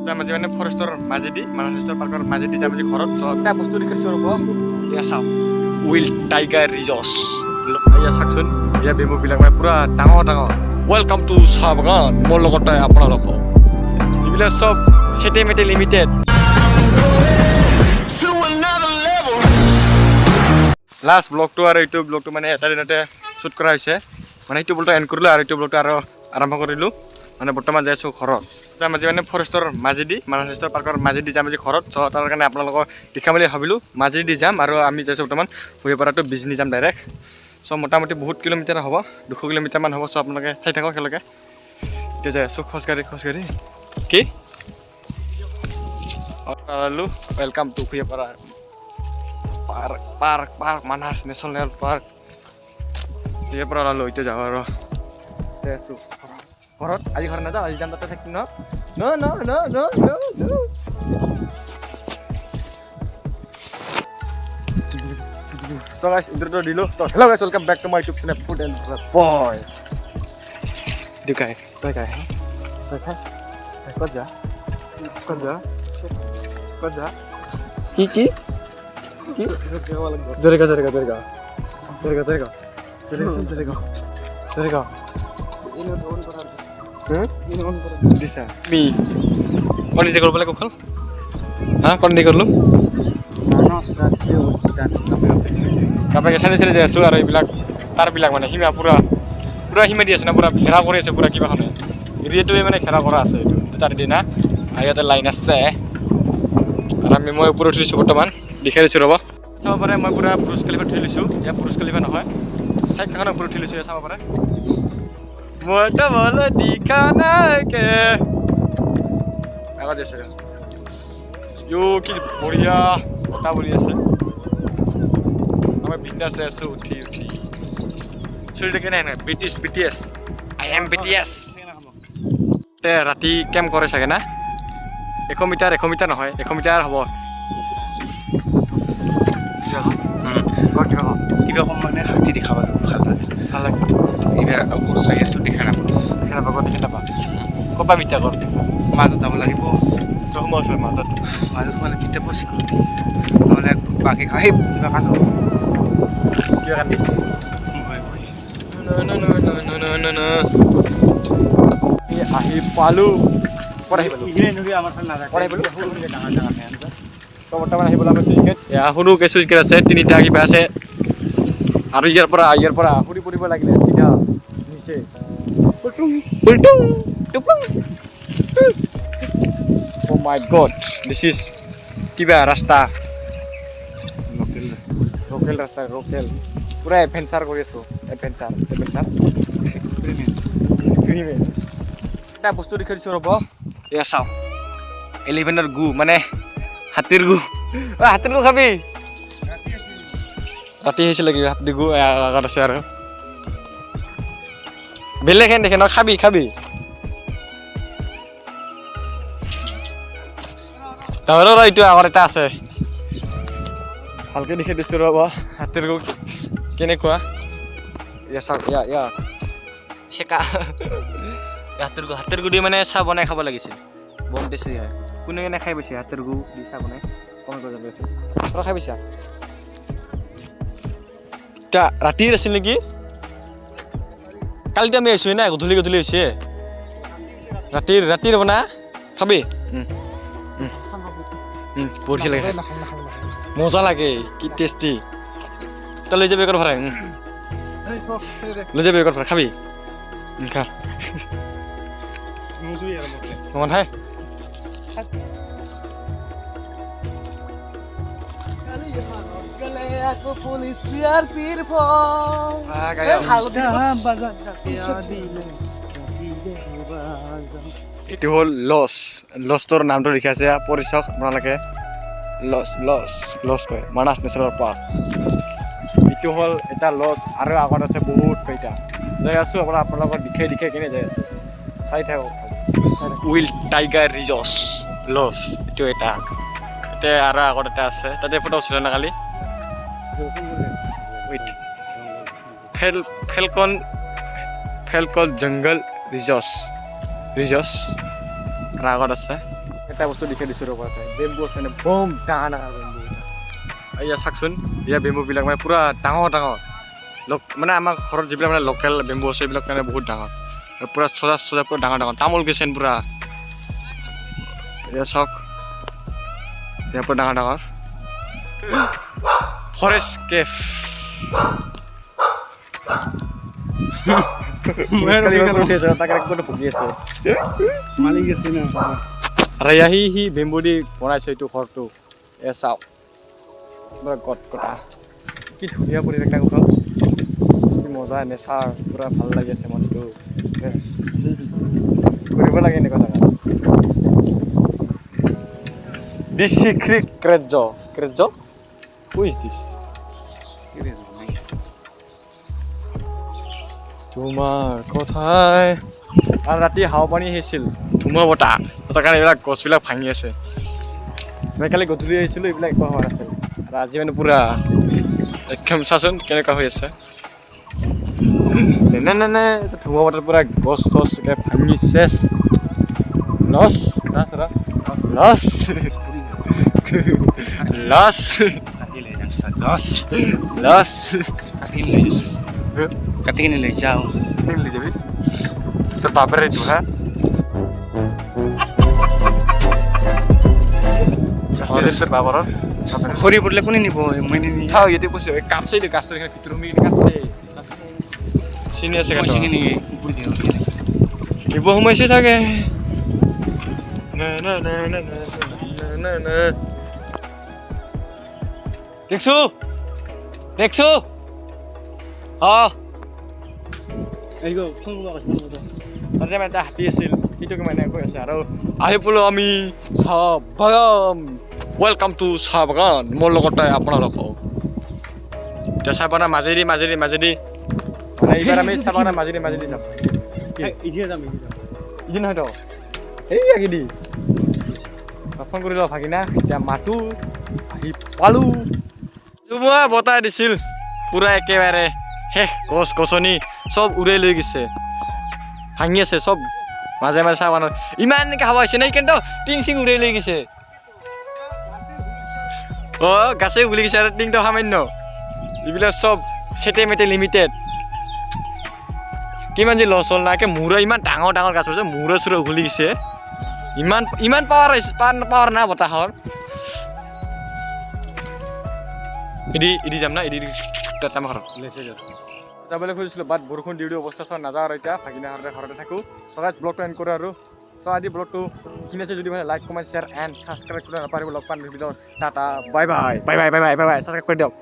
যাম আজি মানে ফৰেষ্টৰ মাজেদি, মানাহ নেশ্যনেল পাৰ্কৰ মাজেদি যাম আজি ঘৰত। চ এটা বস্তু দেখিছোঁ ৰ'ব, এয়া চাওক, উইল্ড টাইগাৰ ৰিজৰ্ট। এয়া চাওকচোন, এয়া বেম্বুবিলাক মানে পূৰা ডাঙৰ ডাঙৰ। Welcome to চাহ বাগান, মোৰ লগতে আপোনালোকক। এইবিলাক চব চেটে মেটে লিমিটেড। লাষ্ট ব্লগটো আৰু এইটো ব্লগটো মানে এটা দিনতে শ্বুট কৰা হৈছে। মানে এইটো ব্লগটো এণ্ড কৰিলোঁ আৰু এইটো ব্লগটো আৰু আৰম্ভ কৰিলোঁ। মানে বৰ্তমান যাই আছোঁ ঘৰত। যাম আজি মানে ফৰেষ্টৰ মাজেদি, মানাহ নেশ্যনেল পাৰ্কৰ মাজেদি যাম আজি ঘৰত। চ তাৰ কাৰণে আপোনালোকক দেখাম বুলি ভাবিলোঁ, মাজেদি যাম। আৰু আমি যাইছোঁ বৰ্তমান ভূঞাপাৰাটো বিজনী যাম ডাইৰেক্ট। চ' মোটামুটি বহুত কিলোমিটাৰ হ'ব, 200 কিলোমিটাৰমান হ'ব। চ' আপোনালোকে চাই থাকক একেলগে। এতিয়া যাই আছোঁ খোজকাঢ়ি খোজকাঢ়ি। কি welcome to Bhuyanpara park, park park Manas national park. ইয়াৰ পৰা ওলালোঁ, এতিয়া যাওঁ আৰু যাই আছোঁ ঘৰত। আজি ঘৰত নাযাওঁ, আজি যাম তাতে থাকিম। ন ন ন ন ন ন ন। So guys, intro দিলোঁ। তো hello guys, welcome back to my YouTube channel food and boy. গাই তই গাই, তই খাই, তই ক'ত যা, ক'ত যা, ক'ত যা, কি কি কি, জোৰে গা, জোৰে গা, জোৰে গা, জোৰে গা, জোৰে গা, জোৰে গা, জোৰে গা, জোৰে গা। দিছা মি কোন নিজে কৰিব লাগে কখন? হা, কোন নিজে কৰিলোঁ? কাপে চালি চালি যাই আছোঁ। আৰু এইবিলাক তাৰবিলাক মানে সীমা পূৰা পূৰা সীমা দি আছে না, পূৰা ঘেৰা কৰি আছে, পূৰা কিবাখনে এৰিয়াটোৱে মানে ঘেৰা কৰা আছে। এইটো তাৰ দিনা আৰু ইয়াতে লাইন আছে। আৰু আমি মই ওপৰত উঠিছোঁ বৰ্তমান, দেখাই দিছোঁ ৰ'ব, চাব পাৰে। মই পূৰা বুৰুজ খালিফা উঠি লৈছোঁ। ইয়াত বুৰুজ খালিফা নহয়, চাইকেলখনৰ ওপৰত উঠি লৈছোঁ, ইয়াত চাব পাৰে। মইতো বলে দেখা নাই কে আগত আছে। ইউ কি বঢ়িয়া বতাহ বলি আছে। আমাৰ বিন্দাছ আছোঁ উঠি উঠি। চলি থাকে নাই নাই, BTS BTS, I am BTS. ৰাতি কেম্প কৰে চাগে না? 100 মিটাৰ, 100 মিটাৰ নহয়, 100 মিটাৰ হ'ব। কিবা কম মানে হাতী দেখা পালোঁ, ভাল লাগে, ভাল লাগে। এতিয়া গছ চাই আছোঁ, দেখা নাপাওঁ, দেখা নাপাওঁ, দেখা নাপাওঁ। ক'ৰপৰা মিটাৰ কৰ মাজত যাব লাগিব। সোমাইছোঁ মাজত, মাজত সোমালে কেতিয়াবা চিকিউৰিটি নহ'লে বাকী খাই কিবা কান্দ, কিবা কান্দিছে। আহি পালোঁ, ক'ত আহি পালোঁ? তো বৰ্তমান আহি পালোঁ আমি চুইচ গেট। এয়া সৰুকৈ চুইচ গেট আছে, তিনিটা কিবা আছে। আৰু ইয়াৰ পৰা সৰি পৰিব লাগিলে চিধা নিচে। Oh my god, this is কিবা ৰাস্তা, লোকেল ৰাস্তা, লোকেল ৰাস্তা, লোকেল পুৰা এডভেঞ্চাৰ কৰি আছোঁ, এডভেঞ্চাৰ, এডভেঞ্চাৰ এক্সপেৰিমেণ্ট। এটা বস্তু দেখাই দিছোঁ ৰ'ব, এয়া চাওক, এলিফেণ্টৰ গু, মানে হাতীৰ গু। অ হাতীৰ গু খাবি? ৰাতি আহিছিলে কিবা হাতীৰ গু আগত আছে। আৰু বেলেগ হেন দেখে ন? খাবি খাবি। ধৰ ৰ, এইটো আগত এটা আছে, ভালকে দেখি দিছোঁ ৰ'ব, হাতীৰ গু কেনেকুৱা। এয়া চাওক, ইয়া ইয়া চেকা হাতীৰ গু। হাতীৰ গু দি মানে চাহ বনাই খাব লাগিছিল, বৰ টেষ্টি হয়। কোনে কোনে খাই পাইছে হাতীৰ গু দি চাহ বনাই? কমেণ্ট কৰি জনাবচোন। তই খাই পাইছা? এতিয়া ৰাতিৰ আছিল নেকি? কালিতো আমি আহিছোঁৱে না, গধূলি গধূলি হৈছে। ৰাতিৰ ৰাতিৰ বনা খাবি? বঢ়িয়া লাগে, মজা লাগে, কি টেষ্টি। তই লৈ যাবি একবাৰ ভৰাই, লৈ যাবি একবাৰ ভৰাই খাবি। খা মন খাই। এইটো হ'ল লছ, লছটোৰ নামটো লিখা আছে, পঢ়ি চাওক আপোনালোকে। লছ লছ লছ কয়, মানাহ নেশ্যনেল পাৰ্ক। এইটো হ'ল এটা লছ, আৰু আগত আছে বহুত কেইটা। যাই আছোঁ আপোনাৰ আপোনালোকক দেখাই দেখাই কেনে যাই আছোঁ, চাই থাকক। উইল্ড টাইগাৰ ৰিজৰ্ট লছ, এইটো এটা। এতিয়া আৰু আগত এটা আছে, তাতে ফটো উঠিছিলে না কালি? With Falcon, Falcon jungle resort, resort আৰু আগত আছে। এটা বস্তু দেখাই দিছোঁ ৰ'ব, বেম্বু আছে মানে বম ডাঙৰ ডাঙৰ বেম্বু। এয়া চাওকচোন, এয়া বেম্বুবিলাক মানে পূৰা ডাঙৰ ডাঙৰ। মানে আমাৰ ঘৰত যিবিলাক মানে লোকেল বেম্বু আছে, এইবিলাক মানে বহুত ডাঙৰ আৰু পূৰা চজা চজা, পূৰা ডাঙৰ ডাঙৰ তামোল গেছেন পূৰা। এয়া চাওক, ইয়াৰ পৰা ডাঙৰ ডাঙৰ ফৰেষ্ট কেফ। ভুগি আছে মালিক আছে না। আৰু এয়া সি বেম্বু দি বনাইছে এইটো ঘৰটো। এয়া চাওক, পুৰা গট কটা, কি ধুনীয়া পৰিৱেশ না কোথাও, কি মজা নেচাৰ, পুৰা ভাল লাগি আছে মনটো। ঘূৰিব লাগে এনেকুৱা জেগা। This secret craze craze, who is this? তোমাৰ কথাই। আৰু ৰাতি হাৱা পানী আহিছিল, ধুমুহা বতাহ, তাৰ কাৰণে এইবিলাক গছবিলাক ভাঙি আছে। মই কালি গধূলি আহিছিলোঁ, এইবিলাক একো হোৱা নাছিল। আৰু আজি মানে পূৰা একদম চাচোন কেনেকুৱা হৈ আছে। নে নে নে, ধুমুহা বতাহ পূৰা গছ চছ ভাঙি চেচ লছ লছ লছ লছ। কাটি কিনে লৈ যাওঁ। লৈ যাবি তোৰ বাপেৰে এইটো? হা, তোৰ বাপৰৰ খৰি পৰিলে কোনে নিব? মই নিনি। থাও, ইয়াতে কৈছে কাটছে, এইটো গাছটো এইখিনি ভিতৰত সোমাই কিনে কাটছে। চিনি আছে। নিব সোমাইছে চাগে। দেখছো দেখছো। অ, তাতে মানে এটা হাতী আছিল, সেইটোকে মানে কৈ আছে। আৰু আহি পালোঁ আমি চাহ বাগান। Welcome to চাহ বাগান। মোৰ লগতে আপোনালোকক এতিয়া চাহ বাগানৰ মাজেদি মাজেদি মাজেদি, মানে এইবাৰ আমি চাহ বাগানৰ মাজেদি মাজেদি যাম। এতিয়া যাম, এতিয়া যাম। ইজি নহয়তো, এই আগেদি ফোন কৰি লওঁ ভাগিনা। এতিয়া মাতো, আহি পালোঁ। ধুমুহা বতাহ দিছিল পূৰা একেবাৰে শেষ, গছ গছনি চব উৰাই লৈ গৈছে, ভাঙি আছে চব মাজে মাজে। চাহ বাগানত ইমান এনেকৈ হাৱা হৈছে নাই, কিন্তু টিং চিং উৰাই লৈ গৈছে। অঁ, গাছে উলি গৈছে আৰু টিংটো সামান্য। এইবিলাক চব চেটে মেটে লিমিটেড। কিমান যে লছ হ'ল না, একে মূৰা ইমান ডাঙৰ ডাঙৰ গাছ আছে, মূৰা চূৰা উঘলি গৈছে। ইমান ইমান পাৱাৰ আহিছে, পাৱাৰ না বতাহৰ। ইদি ইদি যাম না, ইদি আমাৰ ঘৰত যাবলৈ খুজিছিলোঁ, বাট বৰষুণ দিওঁ দিওঁ অৱস্থা চোৱা, নাযাওঁ আৰু এতিয়া ভাগিনা ঘৰতে থাকোঁ। চ গাইজ, ব্লগটো এণ্ড কৰোঁ আৰু। চ আজি ব্লগটো এইখিনি আছে। যদি মানে like, comment, share and subscribe কৰিব নাপাৰিব। লগ পাম ভিডিঅ'ত। Tata, bye bye bye bye bye bye bye bye. Subscribe কৰি দিয়ক।